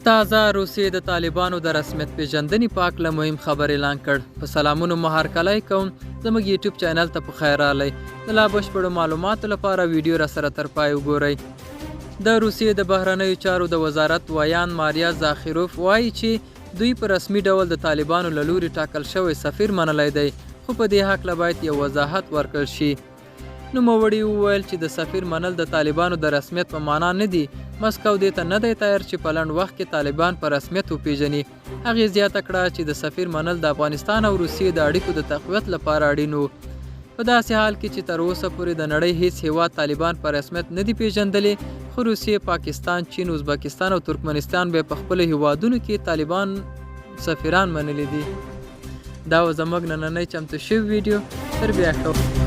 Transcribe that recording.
تازه روسیې د طالبانو د رسمیت پیژندنې په هکله مهم خبر اعلان کړ. په سلامونو مو هرکلی کوم، زموږ یوټیوب چینل ته په خیر راغلی. د لا بشپړو معلوماتو لپاره ویډیو را سره تر پای وګورئ. د روسیې د بهرنیو چارو د وزارت ویاند ماریا زاخیروف وایي چې دوی په رسمي ډول د طالبانو له لوري ټاکل شوی سفیر منلی دی، خو په دې هکله باید یو وضاحت ورکړل شي. نوموړي وویل چې د سفیر منل د طالبانو د رسمیت په معنا نه دي، مسکو دې ته نه دی تیار چې په لنډ وخت کې طالبان په رسمیت وپیژني. هغې زیاته کړه چې د سفیر منل د افغانستان او روسیې د اړیکو د تقویت لپاره اړین و. په داسې حال کې چې تر اوسه پورې د نړۍ هیڅ هیواد طالبان په رسمیت نه دي پیژندلې، خو روسیې، پاکستان، چین، ازبکستان او ترکمنستان به په خپلو هیوادونو کې طالبان سفیران منلي دي. دا و زموږ نننۍ چمتو شوې ویډیو. تر بیا ښه.